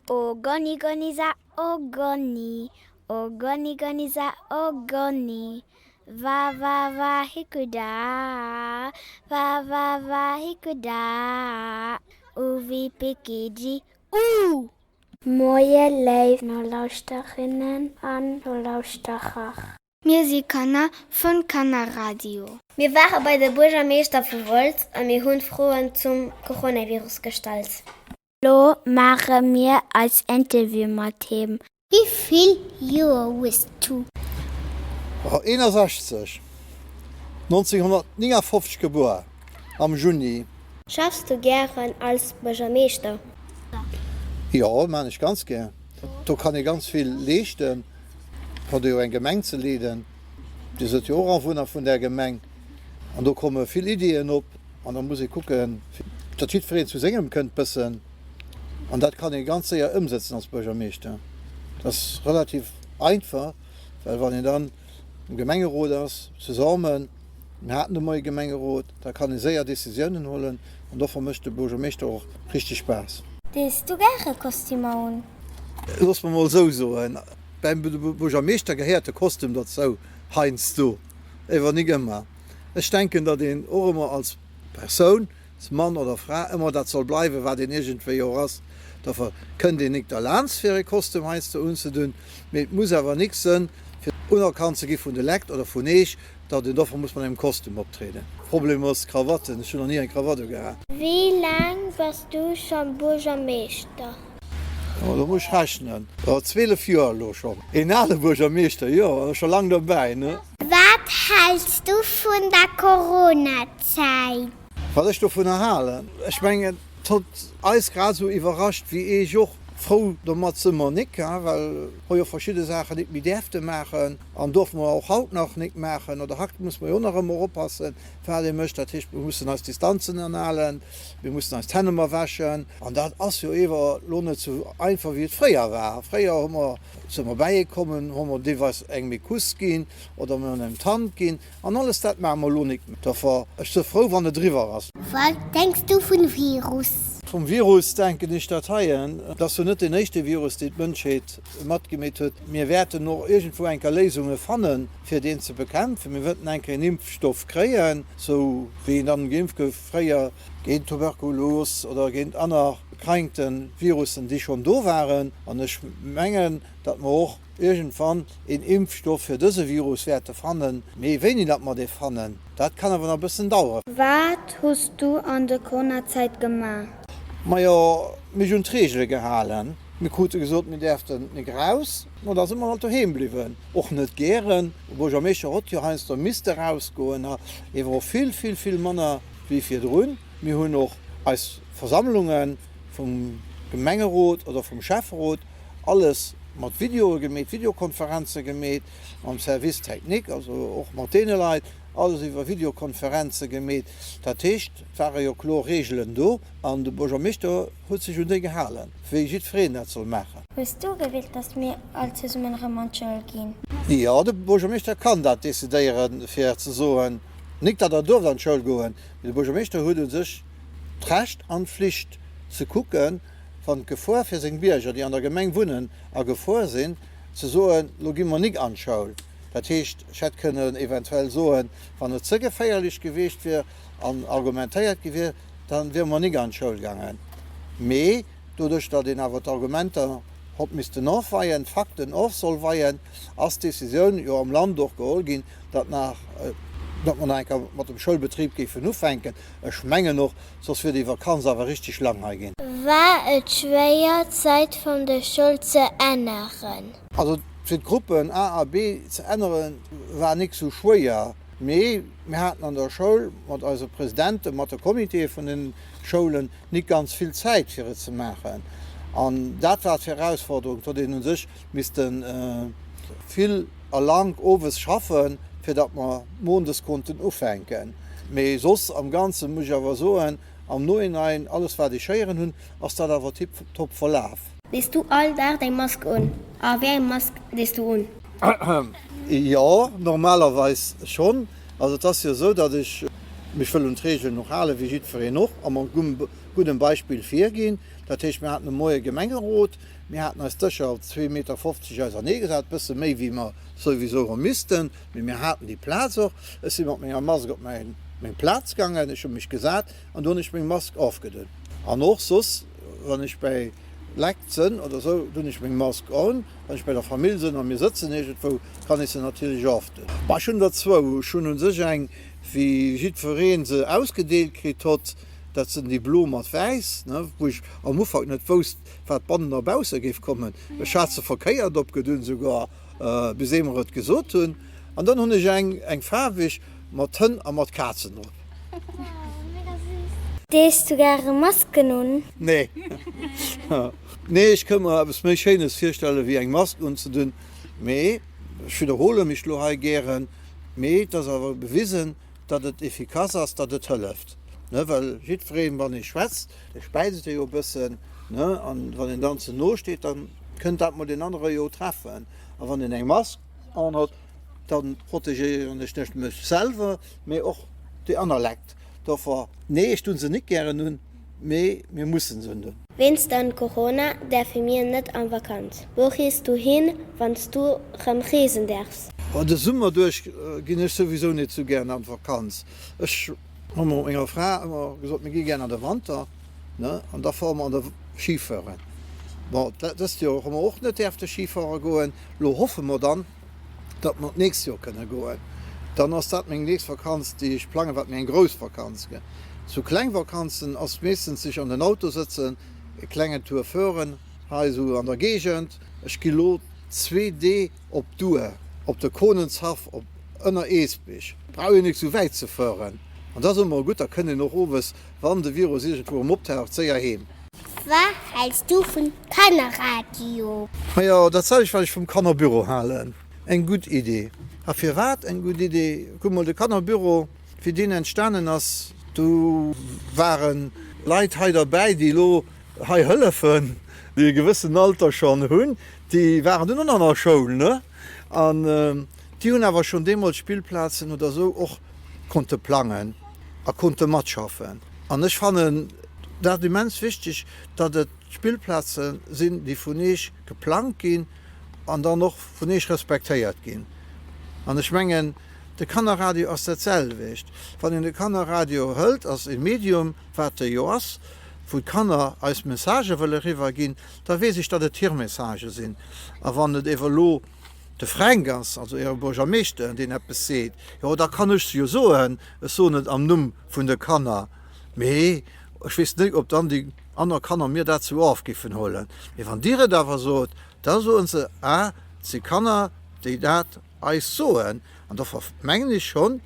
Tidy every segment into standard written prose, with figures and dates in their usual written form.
Ogoni goni za ogoni, ogoni goni za ogoni, va va va hikuda, va va va hikuda, uvi pikiji u! Moie léif Nolauschterinnen an Nolauschterer. Mir si Kanner vun Kannerradio. Mir ware bei de Buergermeeschter vu Wolz a mir hunn Froen zum Coronavirus gestallt. Lo maache mir eis Interview mat him. Wéi vill Joer hues du? 61, 1959 gebuer, am Juni. Schaffs du gären als Buergermeeschter? Jo, maan ech ganz gär. Do kann ee ganz vill leeschten. Huet jo eng Gemeng ze leeden. Dir sot jo och Awunner vun där Gemeng. An do komme vill Iddien op an da muss ee kucken, datt jiddwereen zu sengem kënnt bëssen. An dat kann ee ganz séier ëmsetzen als Buergermeeschter. Dat ass relativ einfach, well wann een dann am Gemengerot ass, zesammen, mir haten de Moie Gemengerot, da kann ee séier Décisiounen huelen an dofir mécht de Buergermeeschter och richteg Spaass. Dees du gäre Kostümer un? Looss mer mol esou soen, beim Buergermeeschter gehéiert de Kostüm dozou, heiansdo, ewer nik ëmmer. Ech denken, datt een och ëmmer als Persoun, als Mann oder Fra, ëmmer dat soll bleiwen, wat een iergendwéi och ass. Dofir kënnt een nik derlaanst fir e Kostüm heiansdo unzedun, mee et muss awer nik sënn, fir unerkannt ze gi vun de Lekt oder vun Eech, datt een dofir muss mat engem Kostüm optrieden. Problem ass Krawatten, ech hunn nach ni eng Krawatt ugehat. Wéi laang bass du scho Buergermeeschter? Oh, do muss ech rechnen. 12 Joer elo schonn. Een ale Buergermeeschter, jo, scho lang dobäi, ne? Wat häls du vun der Coronazäit? Wat ech dovunner halen? Ech mengen, et hott eis grad esou iwwerrascht wéi eech och. Frou domat si mer nik, well mer jo verschidde Saachen nik méi däerfte maachen an dorfe mer och haut nach nik maachen. Oder haut muss mer jo och nach ëmmer oppassen, wat ee mécht. Dat heescht, mir mussen eis Distanzen anhalen, mir mussen eis d'Hänn ëmmer wäschen. An dat ass jo ewer elo net esou einfach, wéi et fréier war. Fréier hu mer, si mer bäiee kommen, hu mer deelweis engem ee Kuss ginn oder mir hunn engem d'Hand ginn. An alles dat maache mer elo nik méi. Dofir, ech se frou, wann et eriwwer ass. Wat denks du vun Virus? Vum Virus denken ech dat heien, et ass jo net deen éischte Virus, deen d'Mënschheet matgemeet huet. Mir wäerten och iergendwou eng Kéier Léisunge fannen, fir deen ze bekämpfen. Mir wëllten eng Kéier en Impfstoff kréien, sou wéi een dann geimpft gouf fréier géint Tuberkulos oder géint aner Krankten, Virussen, déi schonn do waren. An ech mengen, datt mer och iergendwann een Impfstoff fir dëse Virus wäerte fannen. Mee wéini datt mer dee fannen, dat kann awer nach e bëssen daueren. Wat hues du an de Coronazäit gemaach? Majo, mech un d'Reegele gehalen. Mir krute gesot, mir däerften nik eraus. No da si mer halt doheem bliwwen. Och net gären. De Buergermeeschter hott jo heiansdo misste erausgoen, ewer och vill, vill, vill manner wéi virdrun. Mir hunn och eis Versammlunge vum Gemengerot oder vum Schäfferot alles mat Videoe gemeet, Videokonferenze gemeet, mam Service technique, also och mat deene Leit, alles iwwer Videokonferenze gemeet. Dat heescht, et ware jo kloer Reegelen do an de Buergermeeschter huet sech un déi gehalen, wéi jiddwereen dat soll maachen. Hues du gewillt, datt mir all zesummen erëm an d'Schoul ginn? Jo, de Buergermeeschter kann dat decidéieren, fir ze soen, nik datt der duerft an d'Schoul goen, mee de Buergermeeschter huet u sech d'Recht an d'Flicht ze kucken, wann d'Gefor fir seng Bierger, déi an der Gemeng wunnen, a Gefor sinn, ze soen, Lo gi mer nik an d'Schoul. Dat heescht, ech hätt kënnen eventuell soen, wann et ze geféierlech gewiescht wier an argumentéiert gi wier, da wiere mer nik an d'Schoul gaangen. Mee doduerch, datt een awer d'Argumenter hott missten ofweien, d'Fakten och soll weien, ass d'Decisioun jo am Land och geholl ginn, datt nach, datt mer nach eng Kéier mat dem Schoulbetrib géifen ufänken. Ech mengen och, soss wier déi Vakanz awer richteg lang hei ginn. War et schwéier, d'Zäit vun der Schoul ze änneren? Also fir d'Gruppen A a B ze änneren, war nik sou schwéier. Mee mir haten an der Schoul mat eise Presidenten, mat de Comitéë vun den Schoulen nik ganz vill Zäit fir et ze maachen. An dat war d'Virausforderung, et huet een u sech misste vill a lank owes schaffen, fir datt mer mondes konnten ufänken. Mee soss am Ganze muss ech awer soen, am Nohinein, alles wat ech héieren hunn, ass dat awer tiptop verlaf. Dees du all Dag deng Mask un? A wéi eng Mask dees du un? Jo, normalerweis schonn. Also et ass jo esou, datt ech mech wëll un d'Reegelen och halen, wéi jiddwereen och. A mam. guddem Beispill virginn. Dat heescht, mir haten de Moie Gemengerot, mir haten eis Dëscher op 2,50 Meter ausernee gesat, bësse méi wéi mer souwisou hu missten, mee mir haten déi Plaz och. Ech si mat menger Mask op mäin, meng Plaz gaangen, ech hu mech gesat an do hunn ech meng Mask ofgedunn. An och soss, wann ech bäi Lekt sënn oder esou, dunn ech meng Mask on. Wann ech bei der Famill sënn a mir sëtzen iergendwou, kann ech se natierlech ofdunn. Bah, ech hunn der zwou. Ech hunn u sech eng, wéi jiddweree se ausgedeelt kritt hott, dat sinn déi blo mat wäiss, ne, wou ech am Ufank net wousst, wat bannen a bausse géif kommen. Ech hat se verkéiert opgedunn souguer, bis ee mer et gesot hunn. An dann hunn ech eng, eng faarweg mat Hënn a mat Kazen drop. Dees du gäre Masken un? Nee. Nee, ech ka mer eppes méi Schéines virstellen, wéi eng Mask unzedunn. Mee, ech widderhole mech elo hei gären, mee et ass awer bewisen, datt et efficace ass, datt et hëlleft. Ne, well jiddwereen, wann ee schwätzt, dee späizt jo e bëssen, ne, an wann een dann ze no steet, da kënnt dat mol deen anere jo treffen. A wann een eng Mask anhott, da protegéieren ech net mech selwer, mee och déi aner Lekt. Dofir, nee, ech dun se nik gären un, mee mir mussen se undun. Wéinst den Corona däerfe mir net an Vakanz. Wou rees du hin wanns du rem reesen därfs? De Summer duerch ginn ech souwisou net sou gären an d'Vakanz. Ech hu mat menger Fra ëmmer gesot, mir gi gären an de Wanter, ne, an da fuere mer an de Skifueren. Bon, dëst Joer hu mer och net däerfte Skifuere goen. Lo hoffe mer dann, datt mer d'nächst Joer kënne goen. Dann ass dat meng nächst Vakanz, déi ech plangen, wat méi eng grouss Vakanz gëtt. Sou kleng Vakanzen ass meeschtens sech an den Auto sëtzen, e klengen Tour fueren, hei esou an der Géigend. Ech gi lo zwee Dee op d'Our op de Kohnenshaff op Ënner Eesbich. Brauch een nik sou wäit ze fueren an da soe mer gutt, da kënnt een och owes, wann de Virus iergendwou erëm optaucht, séier heem. Wat häls du vun Kannerradio? Majo, dat selwecht wat ech vum Kannerbüro halen. Eng gutt Idee. A firwat eng gutt Idee? Kuck mol, de Kannerbüro, wéi deen entstanen ass, do ware Leit hei derbäi, déi elo hei hëllefen, déi e gewëssen Alter schonn hunn, déi waren dunn och nach an der Schoul, ne? An déi hunn awer schonn deemools Spillplazen oder esou och konnte plangen a konnte matschaffen. An ech fannen dat immens wichteg, datt et Spillplaze sinn, déi vun Eech geplangt ginn an dann och vun Eech respektéiert ginn. An ech mengen, de Kannerradio ass dat selwecht. Wann een de Kannerradio hëlt als e Medium, wat e jo ass, wou d'Kanner eis Messagë wëlle eriwwerginn, da weess ech, datt et hir Messagë sinn. A wann et ewer elo de Fränk ass, also Äre Buergermeeschter, deen eppes seet, jo da kann ech se jo soen, ech soen et am Numm vun de Kanner, mee ech weess net, ob dann déi aner Kanner mir dat sou ofgiffen huelen. Mee wann Dir et awer sot, da soen se, ah, et si Kanner, déi dat eis soen. An dofir mengen ech schonn,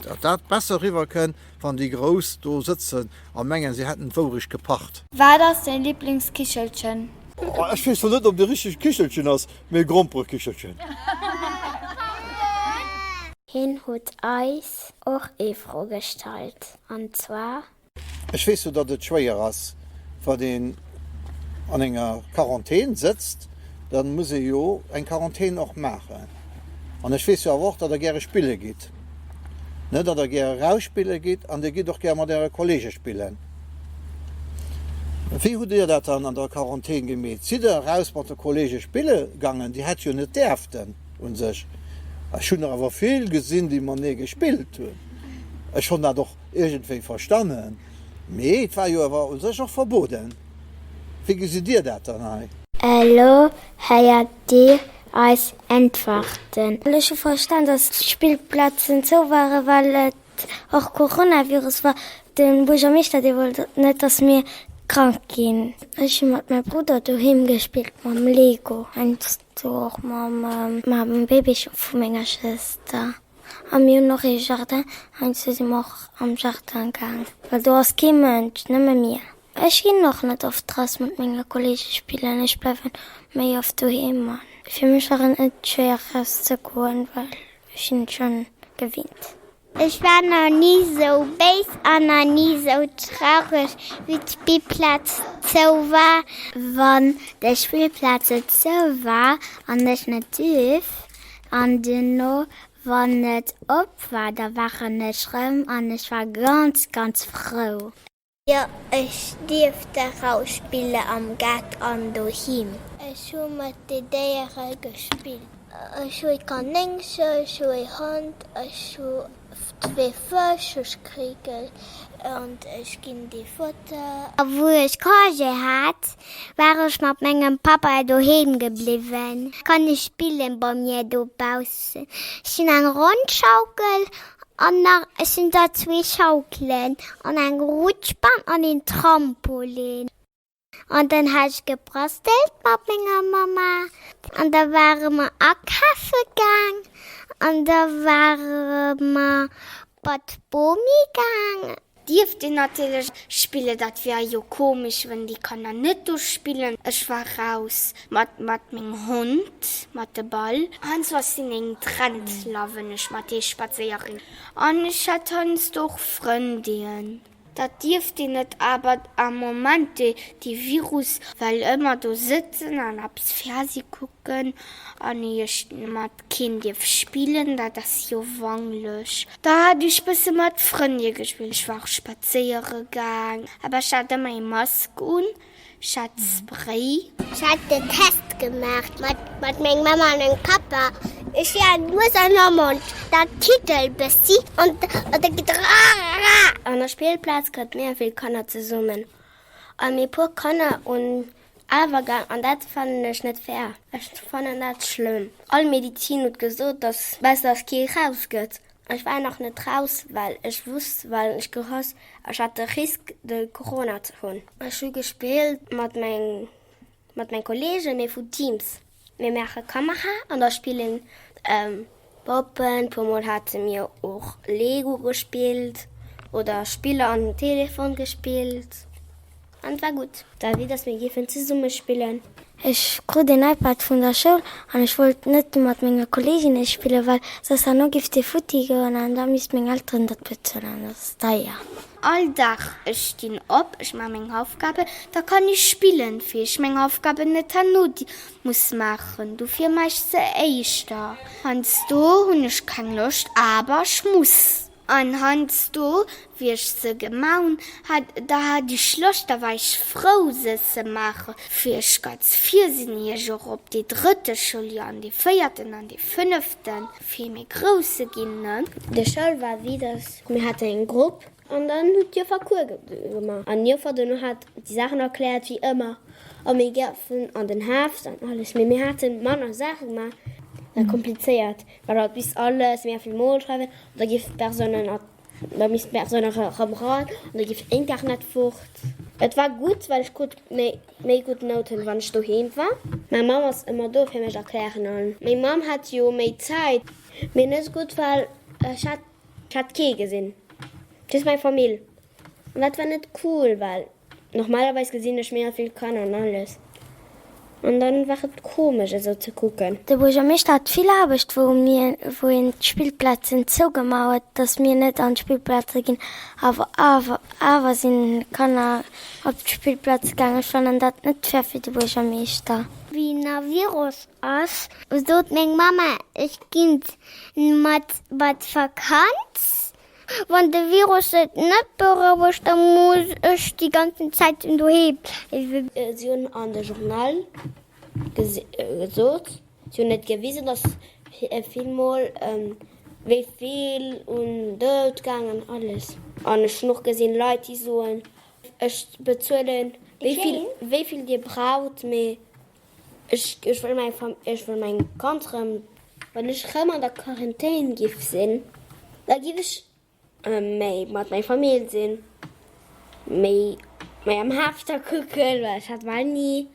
datt dat besser eriwwerkënn, wann déi Grouss do sëtzen a mengen, si hätten d'Wourecht gepacht. Wat ass däin Liblingskichelchen? Ech weess zwar net, ob et e richtegt Kichelchen ass, mee e Gromperekichelchen. Hien huet eis och ee Fro gestallt, an zwar. Ech weess jo, datt et schwéier ass, wann een an enger Quarantän sëtzt, da muss ee jo eng Quarantän och maachen. An ech weess jo awer och, datt Der gäre spille gitt, ne, datt Der gäre eraus spille gitt an Dir gitt och gär mat Äre Kollege spillen. Wéi hutt Dir dat dann an der Quarantän gemeet? Sidd Der eraus mat de Kollege spille gaangen? Dir hätt jo net däerften u sech. Ech hunn der awer vill gesinn, déi matenee gespillt hunn. Ech hunn dat och iergendwéi verstanen, mee et war jo awer u sech och verboden. Wéi gesitt Dir dat dann hei? Elo héiert Dir eis Äntwerten. Ech hu verstan, dass d'Spillplazen zou waren, well et Och Coronavirus war. Den Buergermeeschter dee wollt net dass mir krank ginn. Ech hu mat mäi Brudder doheem gespillt mam Lego, heiansdo och mam Bébéchen vu menger Schwëster. A mir hunn och ee Jardin, heiansdo si mer och am Jardin gaang, well do ass kee Mënsch, nëmme mir. Ech ginn och net oft raus mat menge Kollege spillen, ech bleiwen méi oft doheem. A fir mech war et net schwéier raus ze goen, well Ech sinn et schonn gewinnt. Ech war nach ni sou béis an nach ni sou traureg wéi d'Spillplaz zou war. Wann de Spillplaz zou war an ech net duerf an duerno wann et op war, da waren ech rëm an ech war ganz ganz frou. Jo, ech dierft eraus spille am Gaart an doheem. Ech hu mat de Déiere gespillt. Ech hu e Kanéngche, ech hu e Hond, ech hu zwee Fësch, ech krikel an ech ginn déi Futter. Wou ech Congé hat, war ech mat mengem Papa doheem gebliwwen. Kann ech spillen bei mir dobaussen. Ech hunn eng Rondschaukel An nach, et sinn der zwee Schaukelen an eng Rutschbahn an een Trampolin. An dann hat ech gebrastelt mat menger Mama an da ware mer akafe gaang an da ware mer bei d'Bomi gaang. Dierft een natierlech spillen, dat wier jo komesch wenn déi Kanner net do spillen. Ech war raus mat mat mengem Hond mat de Ball. Heiansdo ass hien eng Trentler wenn ech mat hie spadséieren an ech hat heiansdo och Frëndien. Dat dierft een net, awer am Moment dee Virus well ëmmer do sëtzen an eppes Fernseh kucken an iech mat keen dierf spillen, dat ass jo wanglech. Da hat ech bësse mat Frëndie gespillt, ech war och spadséiere gaang, awer ech hat ëmmer ee Mask un, ech hat Spray. Ech hat den Test gemaach mat mat meng Mamma an mengem Pappa. Ech hu an Nues an am Mond, dat kiddel bëssi an da geet ra-ra-ra. An der Spillplaz kënnt mega vill Kanner zesummen a mir puer Kanner un Awer gaang an dat fannen ech net fair. Ech fannen dat schlëmm. All Medizin huet gesot, dass besser ass kee raus gëtt. Ech war nach net raus, well ech wusst, well ech gehoss ech hat de Risk de Corona ze hunn. Ech hu gespillt mat meng mat meng Kollegen, mee vu Teams. Mir maache Kamera an da spillen Poppen. Puer mol hate mir och Lego gespillt oder Spiller an den Telefon gespillt an et war gutt. David, dass mir géifen zesumme spillen. Ech krut een iPad vun der Schoul an ech wollt net mat menge Kolleeginne spillen, well soss herno giff dee futti goen an da misst meng Elteren dat bezuelen an dat ass deier. All Dag, ech stinn op, ech maache meng Haufgaben, da kann ech spillen, fir ech meng Haufgaben net herno muss maachen. Dofir maache ech se éischter. Heiansdo hunn ech keng Loscht, awer ech muss. An heiansdo, wéi ech se gemaach hunn, hat, da hat ech Loscht, da war ech frou, se ze maachen, fir ech ganz vir sinn, ier ech och op dee drëtte Schouljoer an dee véierten an dee fënneften, fir méi grouss ze ginn, ne? De Schoul war wéi dass mir haten eng Grupp An dann huet d'Joffer Cours gemaach an d'Joffer dono hat déi Saachen erkläert wéi ëmmer a mir goufen an den Heft an alles, mee mir hate manner Saache gemaach, war komplizéiert, well hatt misst alles mega vill mol schreiwen an da giff d'Persounen a da missten d'Persounen erëm eran an da giff Internet fort. Et war gutt, well ech krut méi méi gutt Nouten wann ech doheem war. Mäi Mamm ass ëmmer do fir mech erklären an meng Mamm hat jo méi Zäit, mee net esou gutt, well ech hat Ech hat kee gesinn, just meng Famill. An dat war net cool, well normalerweis gesinn ech mega vill Kanner an alles. An dann war et komesch esou ze kucken. De Buergermeeschter hat vill Aarbecht, wou mir, wou een d'Spillplazen zougemaach huet, dass mir net an d'Spillplaze ginn. Awer, awer, awer sinn d'Kanner op d'Spillplaze gaangen. Ech fannen dat net fair fir de Buergermeeschter. Wéi na Virus ass, sot meng Mamma, ech ginnt mat bei d'Vakanz. Wann de Virus et net berouegt, da muss ech déi ganzen Zäit doheem bleiwen. Si hunn an de Journal gesot, si hunn et gewisen, datt villmol wéi vill un Doud gaangen alles. An ech hunn och gesinn Leit déi soen, ech bezuelen wéi vill dir braucht, mee Ech wëll meng Fam, ech wëll meng Kand rëm. Wann ech rëm an der Quarantän giff sinn, da giff ech méi mat meng Famill sinn, méi méi am Hefter kucken, well ech hat bal ni.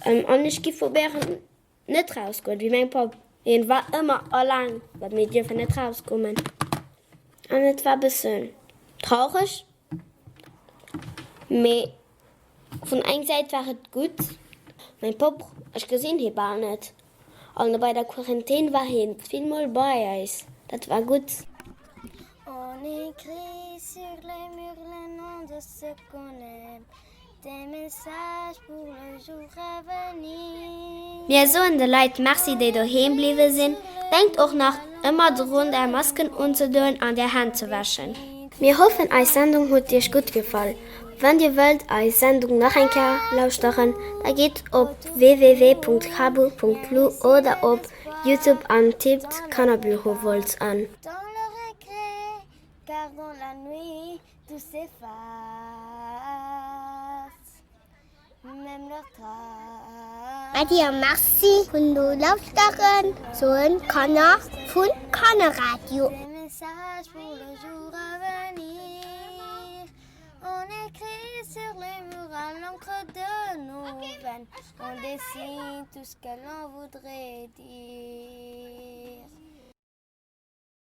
An ech giff probéieren net rausgoen, wéi meng Papp, hien war ëmmer alleng, well mir dierfen net rauskommen. An et war bëssen traureg, mee Vun eng Säit war et gutt, mäin Papp, ech gesinn hie bal net, an bei der Quarantän war hien vill mol bei eis, dat war gutt. On écrit sur les murs les noms de ceux qu'on aime Des messages pour le jour à venir. Mir soen de Leit Merci déi doheem bliwwe sinn. Denkt och nach ëmmer drun är Masken unzedoen an är Hänn ze wäschen. Mir hoffen eis Sendung huet Iech gutt gefall. Wann Dir wëllt eis Sendung nach eng Kéier lauschteren, da gitt op www.kabu.lu oder op Youtube an tippt Kannerbüro Wolz an. Dans le récré, car dans la nuit tout s'efface, même leurs traces. Äddi a Merci vun Nolauschteren soen d'Kanner vun Kannerradio. Des messages pour le jour à venir On écrit sur les murs à l'encre de nos veines On dessine tout ce que l'on voudrait dire.